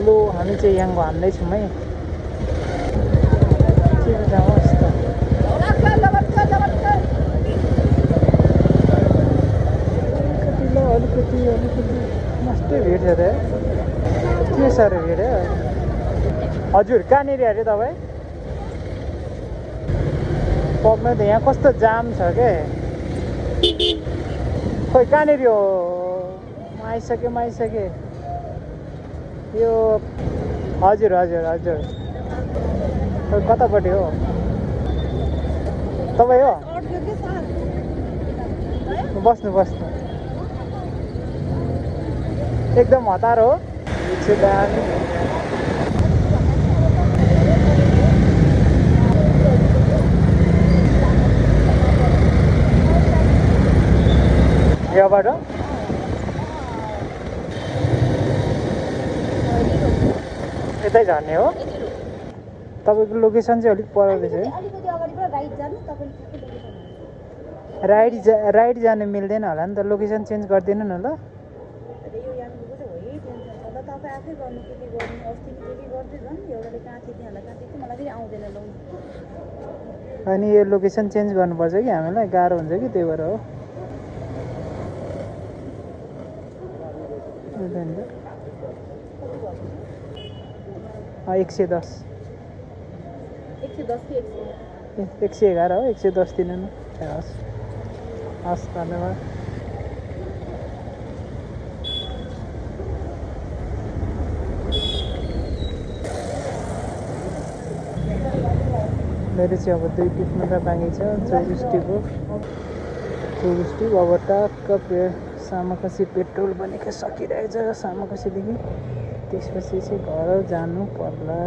Hello, हामी चाहिँ याङ्गो हान्दैछौँ है। के जानुहोस् त। अलिकति मस्तै भिड छ त। के साह्रो भिड है। हजुर कहाँनिर अरे तपाईँ? पक्नै त यहाँ कस्तो जाम छ के। खोइ कहाँनिर हो? म आइसकेँ। यो हजुर खोइ कतापट्टि हो तपाईँ हो? बस्नु एकदम हतार हो। यहाँबाट यतै झर्ने हो। तपाईँको लोकेसन चाहिँ अलिक पर रहेछ है। राइड जानु मिल्दैन होला नि त। लोकेसन चेन्ज गरिदिनु न ल। अनि यो लोकेसन चेन्ज गर्नुपर्छ कि हामीलाई गाह्रो हुन्छ कि त्यही भएर हो। 110 111 हो। 110 दिनु न। हस् धन्यवाद। मेरो चाहिँ अब 2 टिप मात्र बाँकी छ। 24 टिप हो। 24 टिप अब टक्क सामाकसी पेट्रोल पनि सकिरहेछ सामाकसीदेखि। त्यसपछि चाहिँ घर जानु पर्ला।